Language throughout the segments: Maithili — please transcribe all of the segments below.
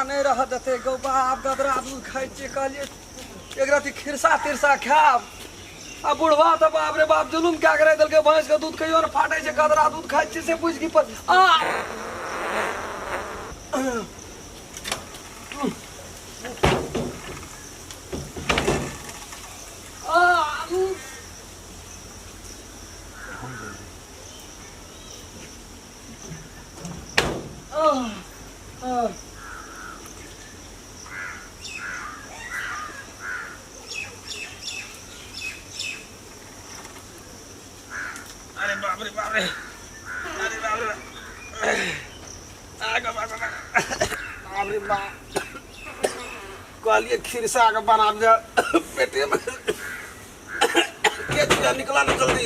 नहि रहऽ देतै गौ बाप। गदरा दूध खाइ छियै, कहलियै एक रति खिरसा तिरसा खायब। आ बुढ़वा तऽ बाप रे बाप जुलुम कए के राखि देलकै। भैंसके दूध कहियो ने फाटै छै, गदरा दूध खाइ छियै से बुझि पर आ अरे बाप रे बाप रे, अरे बाप रे बाप रे बाप। कहलिए खिरसा के बनाब जा पेटे में के चीज निकला ना जल्दी।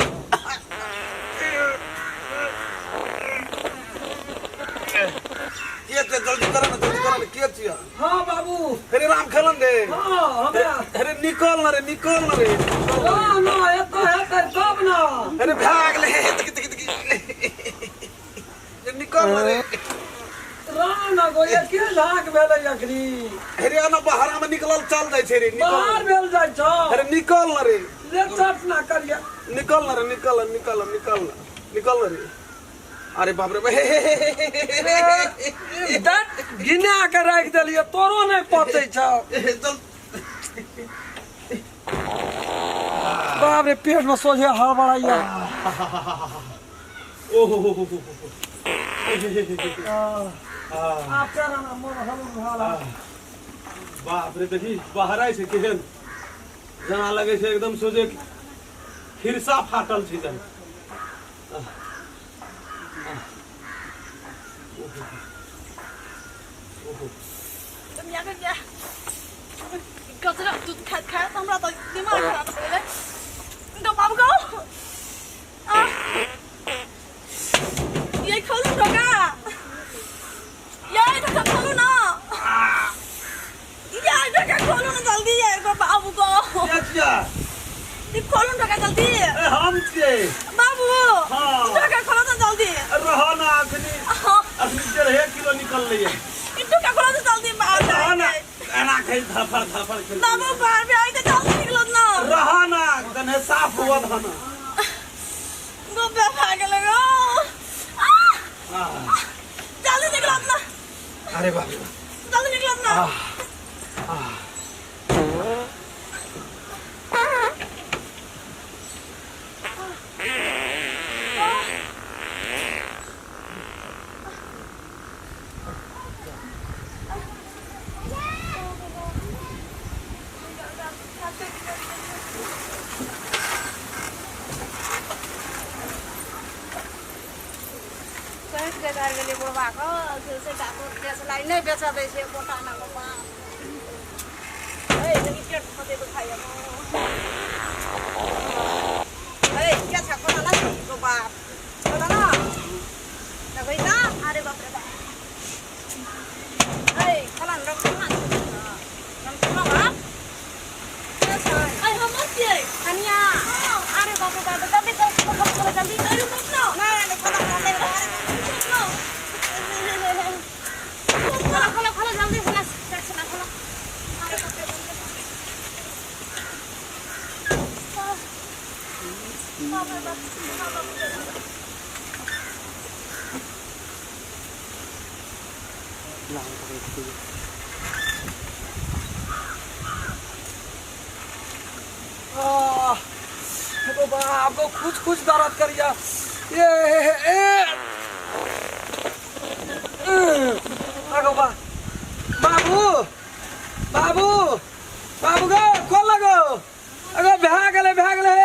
के चीज जल्दी करो ना, जल्दी करो ना। के चीज? हाँ बाबू। अरे राम खेलन दे। हाँ हमरा। अरे निकल ना रे, निकल ना रे। ना ना एतो हेतै तब ना। अरे भाग ले, तक तक तक निकल ना रे। राम ना गो, ये के झाक भेलै अखनी? अरे ना बाहर में निकलल चल जाइ छै रे, निकल बाहर भेल जाइ छौ। अरे निकल ना रे, ले चट ना करिया। निकल ना रे, निकल निकल निकल निकल ना रे। अरे बाप रे, दट गिना के राखि देलियै, तोरो नहि पचै छौ। चल बाप रे, पेट में सोझे हड़बड़ाइया। ओहो आब केना ना मोन हलुक भऽ बाप रे, देखी बाहर छै केहन जेना लगै छै, एकदम सोझे खिरसा फाटल छै जेना। कनिया गजरा दूध खाइत खाइत हमरा तऽ दिमाग खराब भऽ गेलै। गौ बाबू गौ, आ ये खोलू टोका, ये टोका खोलू ना, ये टोका खोलू ना जल्दी। ये गौ बाबू गौ, के छियै? ई खोलू ना टोका जल्दी। ए, हम छियै बाबू। हाँ। टोका खोलो ना जल्दी। रह ना, अखनी हाँ। अखनी 1.5 किलो निकललै। ई टोका खोलो ना जल्दी, बाहर रह ना, एना खै धड़फड़ धड़फड़ खेल। बाबू बाहर भी आई तो जल्दी निकलो ना। रह ना, कने साफ हुआ धन गोबे भागे लगो, जल्दी निकलो ना। अरे बाप रे, जल्दी निकलो ना। कहैत के घर गेलियै बुढ़बा के से दूध बेचला नहि बेचऽ दै छै गोटा ना गोपा। ए देखी पेट फटे दुखाइया। ए क्या छ कोना ना गो बाप, कोना ना देखै त। अरे बाप रे बाप। ए खला न रख ना हम सुनो बाप के छै? ए हमर छियै कनिया। अरे बाप रे बाप, जल्दी चल खोलो जल्दी। अरे बाप ना ना ना खोलो खोलो, अरे खोलो खोलो खोलो जल्दी से ना से ना खोलो। अरे बाप रे बाप रे बाप, बाप रे बाप। गो बाप गो, खुच खुच दर्द करिया। ए ए अगो बा, बाबू बाबू बाबू गो, खोल लगो। अगो भए गेलै, भए गेलै।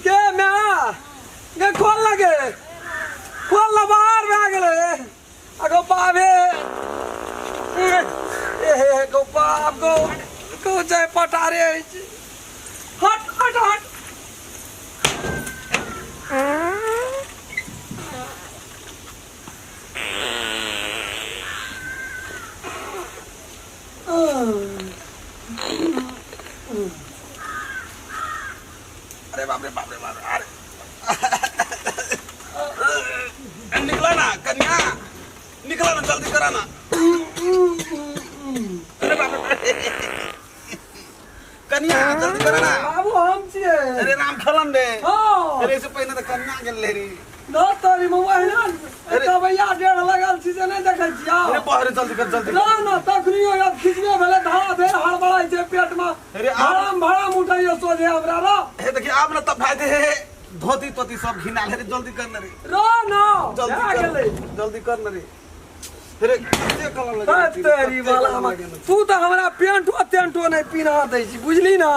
के माय गे, खोल लगे, खोल ल, बाहर भए गेलै। अगो बाबे, ए गो बाप गो, गो जाय पटारे अछि। हट हट हट। अरे बाप रे बाप रे बाप रे, अरे निकला ना कन्या। चला ना जल्दी करा ना। अरे बाप रे, कनिया जल्दी करा ना। बाबू हम छियै। अरे राम खेलन रे। हाँ। अरे से पहिने तऽ कन्या गेल रहे रे। न तोरी मोबाइल अरे। दबैया डेढ़ लगल छी से नहि देखै छियै। अरे बाहर जल्दी कर जल्दी ना कर। ना तखनियो आब खिचने भेलै धड़ा धड़ हड़बड़ाइ छै पेट में। अरे आब- भड़ाम भड़ाम उठैया सोझे हमरा र। हे देखिए आब ना तब भाई दे हे धोती तोती सब घिना रे जल्दी कर ना रे। र ना जल्दी भए कर गेलै। जल्दी कर ना रे। अरे कते कलर लगे तेरी वाला तू तऽ हमरा पेंटो तेंटो नहि पिन्हा दै छी बुझली ना।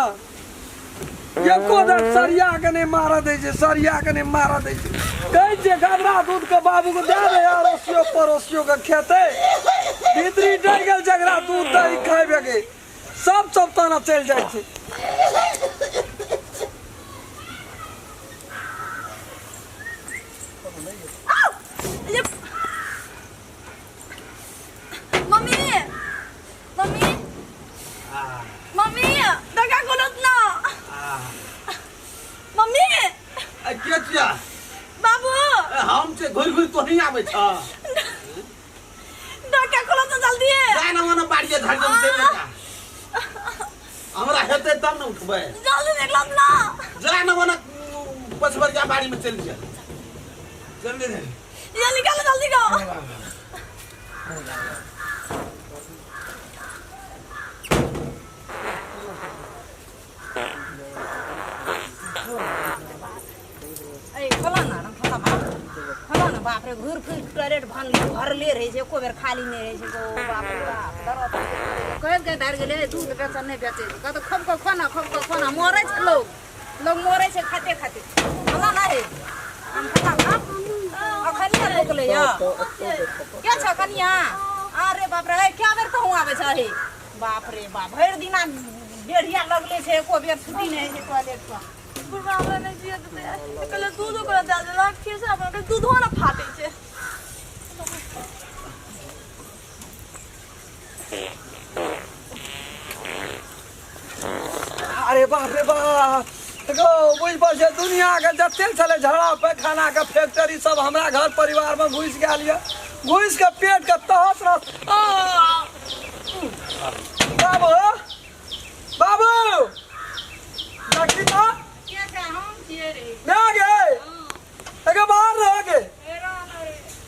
एको दर सरिया के नहि मारऽ दै छै, सरिया के नहि मारऽ दै छै। कहै छियै गदरा दूध के बाबू के दए दे अड़ोसियो पड़ोसियो के खेतै। भीतरी डरि गेल जकरा दूध दही खाइबे के सब सब ताना चलि जाइ छै। मम्मी मम्मी मम्मी दगा खोलत ना। मम्मी के छिया? बाबू हम छै घुरि घुरि तोही आबै छ। दगा खोलत ना जल्दी। जाय ना मने बाड़िए झाड़ दम चलि जा। हमरा हेतै तब ने उठबै। जल्दी निकलत ना। जाय ना मने पछबरिया बाड़ी में चलि जा। जल्दी दे। ये निकालो जल्दी को। ए खोला ना रंग खोला बाप खोला ना बाप रे घूर फिर टॉयलेट भन भरले रहे छै एको बेर खाली नहि रहे छै गो बाप रे बाप दरद कहैत कहैत हारि गेलै दूध बेचऽ नहि बेचै छै कहत खब कऽ खो ना खब कऽ खो ना मरै छै लोग लोग मरै छै खाते खाते। खोला ना रे हम खोला बाप अखन नहि रोकलै यऽ के छ कनिया? अरे बाप रे क्या बेर कहूँ आबै छ हे बाप रे बाप भरि दिना डेढ़िया लगले छै एको बेर छुट्टी नहि होइ छै टॉयलेट पर। बुढ़वा हमरा नहि जियऽ देतै। कहलै दूध ओकरा दए देलक खीरसा बना कऽ दूधो ने फाटै छै। अरे बाप रे बाप गो बुझि पड़ छै दुनिया के जते छलै झगड़ा पैखाना के फैक्ट्री सब हमरा घर परिवार में घुसि गेल यऽ। घुसि के पेट के तहस नहस। बाबू बाबू देखी तऽ के छै हम छियै रे। भए गे एगे बाहर रह गे।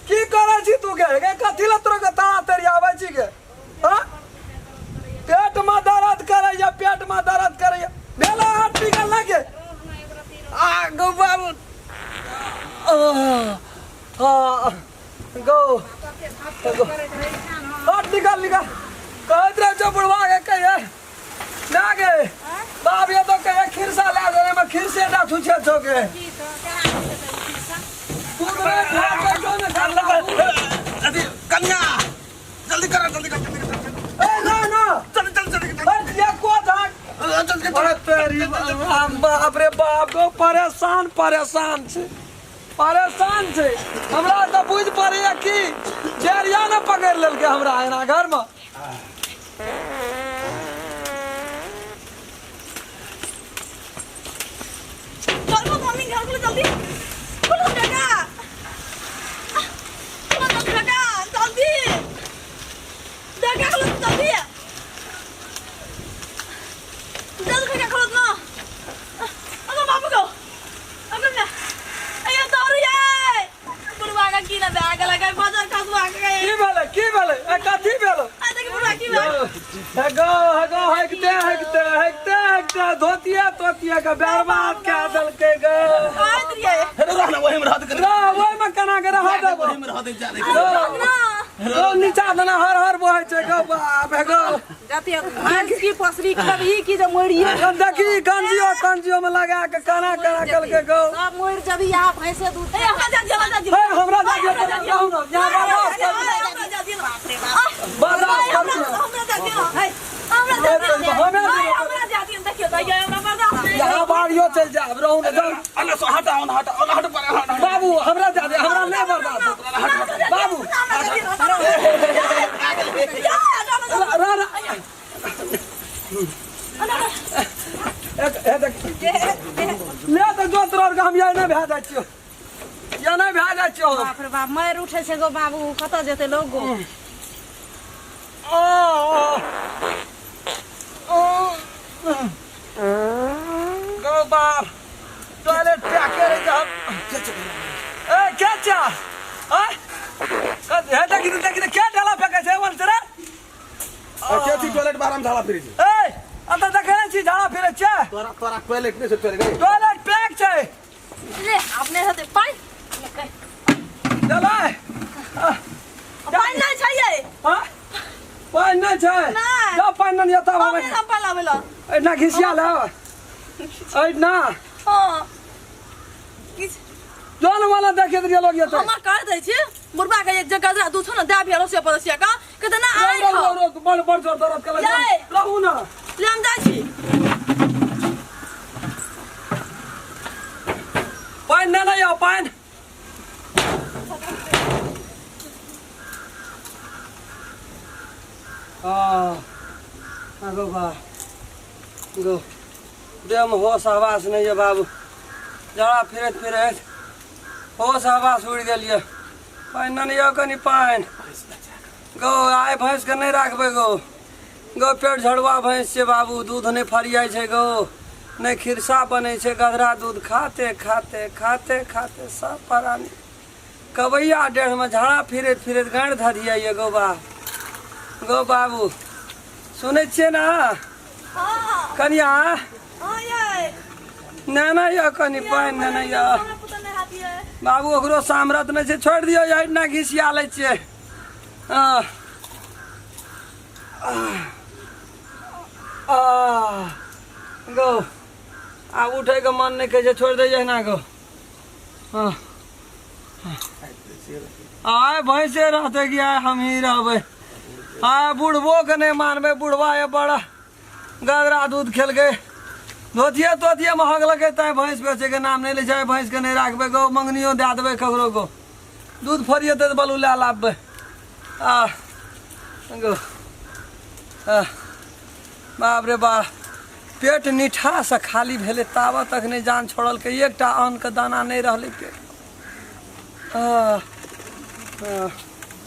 की करै छी तू गे? गे कथी लए तोरा के तारा तारी आबै छी गे? हाँ पेट में दर्द करैया पेट में दर्द करैया भेला हाथ निकल ना गे। आ गो बाबू गो हाथ निकाल निकाल कहैत रहै छौ बुढ़वा के कहिए ना गे बाप ये तो कहिए खिरसा लए देने में खिरसे टा छुछे छौ गे। की तऽ केना हेतै खीरसा? दूध नहि खा के जो ने खा अथी कन्या जल्दी कर जल्दी कर जल्दी कर। ए ना ना चल चल चल अरे एको झाक जल्दी अरे तेरी बाप रे बाप गो परेशान परेशान छै परेशान छै हमरा तऽ बुझि पड़ैया कि डेरिया ने पकड़ि लेलकै हमरा एना घरमे। चल मम्मी घर खोलो जल्दी खोलो काका खोलो जल्दी काका जल्दी काका खोलो जल्दी जल्दी काका खोलो ना। अगर बाबू को अगर ना अये दारू ये बुढ़वा का की ना बैग लगा बाजार खसवा के गए। की भेलै की भेलै ए कथी भेलै? आ देख बुढ़वा की भेल। हेगो हेगो हेगते हेगते हेगते हेगते धोतिया तोतिया के बर्बाद कए देलकै गे। आइत रहिए अरे रहना वही में रह दे। रह ओहिमे केना के रह देबो? वही में रह दे जा रे। ना गो नीचा देना हर हर बहै छै गो बाप हेगो। जते भैंस की पसरी खेबही की जे मरिये। देखी गंजियो कंजियो में लगा के केना केना केलकै गो। सब मरि जबी यहाँ भैंसे दूध ए हमरा जा दियो हमरा जा दियो। हे हमरा जा दियो रहू ना यहाँ बर्दाश्त कर हमरा जा दियो बाप रे बाप बर्दाश्त कर हमरा जा दियो हमरा जा दियो हमरा जा दियो देखियो तो ये हमरा बर्दाश्त नहीं। यहाँ बाड़ियो चलि जायब रहू ना जाउ। अल्लाह सो हटा हटा हट पर हट। बाबू हमरा जा दे हमरा नहि बर्दाश्त बाबू रह रह ले तऽ जोत रह हम यह नहि भए जाइ छियौ यह नहि भए जाइ। जाइ छियौ हम। बाप रे बाप मारि उठै छै गो बाबू कतऽ जेतै लोग गो आ, आ, आ, गौ बाप टॉयलेट पैके रहि जा ए क्या चा आ हे देखी देखी क्या डाला फेंके छै बोल तेरा आ के छी टॉयलेट बाहर में झाड़ा फिरै छै ए अंत देखै नहि छी झाड़ा फिरै छै तोरा तोरा टॉयलेट नहि छै टॉयलेट गई टॉयलेट पैक छै ले अपने हेतै पानि ले, कहि। चलै पानि नहि छै यै हाँ पानि नहि छै नहि। जा पानि नहि एतऽ हम आबै नहि हम पानि लाबै लए एहिना घिसिया ले एहिना हँ किछु जौन वाला देखे तऽ लोग एतऽ हमर कह दै छी बुढ़बा के जे गजरा दूध छौ ने दए भी अड़ोसिया पड़ोसिया का कहते ना आइ रोक, खाओ रोक, रोक, बड़ बड़ जोर दर्द केलक जय। रहू ना ले हम जाइ छी पानि नहि नहि आउ पानि हाँ आगो बा गो देहमे होश हवास नहि यऽ बाबू जरा फिरैत फिरैत होश हवास उड़ि गेल यऽ पानि नहि यऽ कनि पानि गौ आइ भैंसके नहि राखबै गौ गौ पेट झड़ुआ भैंस छै बाबू दूध नहि फरियाइ छै गौ नहि खिरसा बनै छै गधरा दूध खाते खाते खाते खाते सब परानी कबैया डेढ़मे झाड़ा फिरैत फिरैत गाँड़ि धधियाइए गौ बा गौ बाबू सुनै छियै ने हँ कनिया हँ यै नेना यऽ कनि पानि नेना यऽ हमरा पुतहु नहि हाथ यै बाबू ओकरो सामरत नहि छै छोड़ि दियौ एहिना घिसिया लै छियै हँ आ गौ आब उठैके मन नहि कहै छै छोड़ि दै एहिना गौ हँ आइ भैंसे रहतै कि आइ हमही रहबै आइ बुढ़बोके नहि मानबै बुढ़बा ये बड़ा गदरा दूध खेलकै धोतिए तोतिए महगलकै तैँ भैंस बेचैके नाम नहि लै छै आइ भैंसके नहि राखबै गौ मङ्गनियो दए देबै ककरो गौ दूध फरिएतै तऽ बलू लए लाबबै आ गौ आ बाप रे बाप पेट निठासँ खाली भेलै ताबत तक नहि जान छोड़लकै एकटा अन्नके दाना नहि रहलै पेट आ, आ।